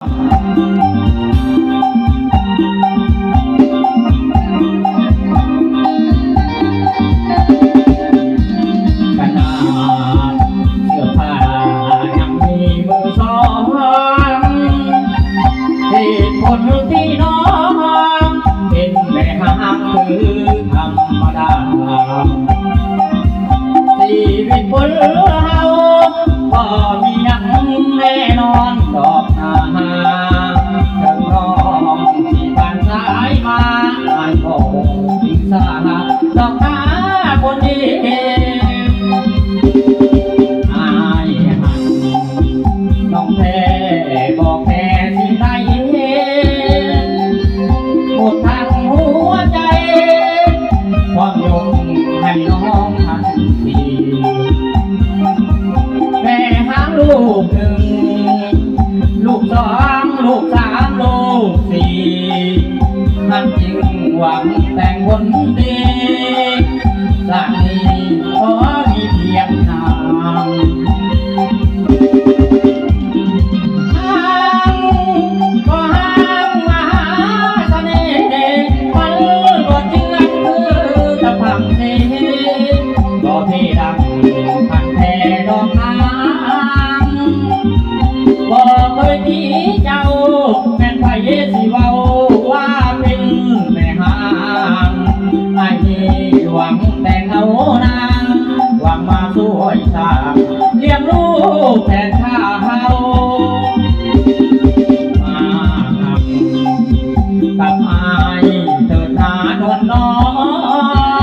ຂະໜາດເສື້ອຜ້າຍັງມີມືສອງ ເຫດຜົນທີ່ນ້ອງເປັນແມ່ຮ້າງຄືທຳມະດາ. ຊີວິດຄົນເຮົາບໍ່ມີຫຍັງແນ່ນອນດອກນາ ເຖິງນ້ອງຊິຜ່ານສາຍມາ ອ້າຍກໍບໍ່ຖືສາດອກນາຄົນດີ. ອ້າຍຮັກນ້ອງແທ້ ບໍ່ແຄສິ່ງໃດ ໝົດທັງຫົວໃຈ ພ້ອມຍົກໃຫ້ນ້ອງທັນທີ. ແມ່ຮ້າງລູກໜຶ່ງ ລູກສອງ ລູກສາມ ລູກສີ່ ຮັກຈິງຫວັງແຕ່ງຄົນດີ ຊາດນີ້ຂໍມີພຽງນາງ. ຮ້າງກໍຮ້າງມະຫາສະເໜ່ ມັນບໍ່ເຈື່ອນຄືຕະພັງເສ ບໍ່ເພດັງພັນແທ້ດອກນາງ ບໍ່ເຄີຍຕີເຈົ້າ ແມ່ນໃຜຊິເວົ້າວ່າເປັນແມ່ຮ້າງ ອ້າຍນີ້ຫວັງແຕ່ງເອົານາງ ຫວັງມາຊ່ວຍສ້າງ ລ້ຽງລູກແທນຂ້າເຮົາ ມາຮັກກັບອ້າຍເທີດນານວນນ້ອ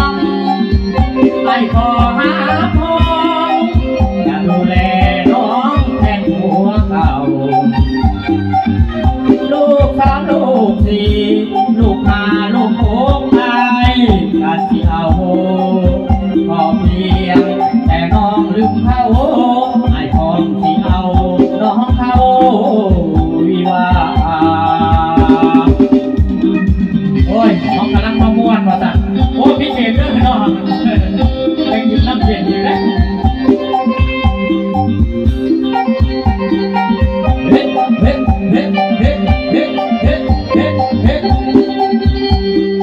ງ ອ້າຍຂໍຮັບຮອງ ຈະດູແລນ້ອງແທນຜົວເກົ່າ ລູກສາມລູກສີ່ ລູກຫ້າລູກຫົກ ອ້າຍກະຊິເອົາ ຂໍພຽງແຕ່ນ້ອງລືມເຂົາ ອ້າຍພ້ອມຊິເອົານ້ອງເຂົ້າວິວາ. ໂອ້ຍ ເຮົາກຳລັງມາມ່ວນວ່າຊັ້ນ ໂອ້ ພິເສດເດີເນາະ ໄດ້ກິນນ້ຳເຢັນອີກແລ້ວ. ເຮັດ ເຮັດ ເຮັດ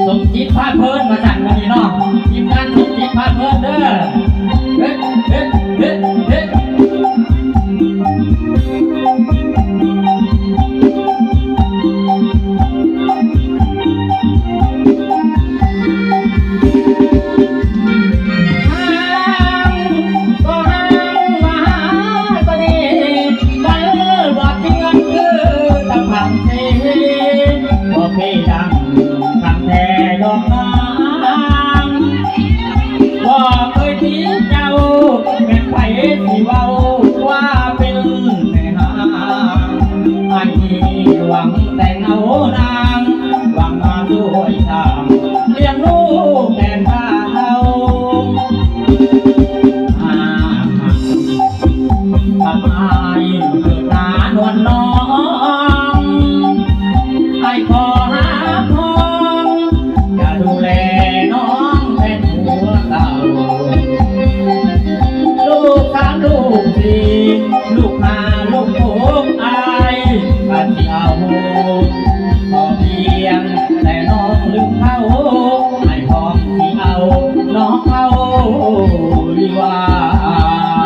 ສົມຈິດພາເພີນວ່າຊັ້ນມື້ນີ້ເນາະ ທີມງານສົມຈິດພາເພີນເດີ ເຮັດ ເຮັດ ເຮັດ ເຮັດ. ຮ້າງກໍຮ້າງມະຫາສະເໜ່ ມັນບໍ່ເຈື່ອນຄືຕະພັງເສ ບໍ່ເພດັງຄັນແທ້ດອກນາງ ບໍ່ເຄີຍຕີເຈົ້າ ແມ່ນໃຜຊິເວົ້າວ່າເປັນແມ່ຮ້າງ ອ້າຍນີ້ຫວັງແຕ່ງເອົານາງ ຫວັງມາຊ່ວຍສ້າງ ລ້ຽງລູກແທນຂ້າເຮົາ ຫາກຮັກກັບອ້າຍ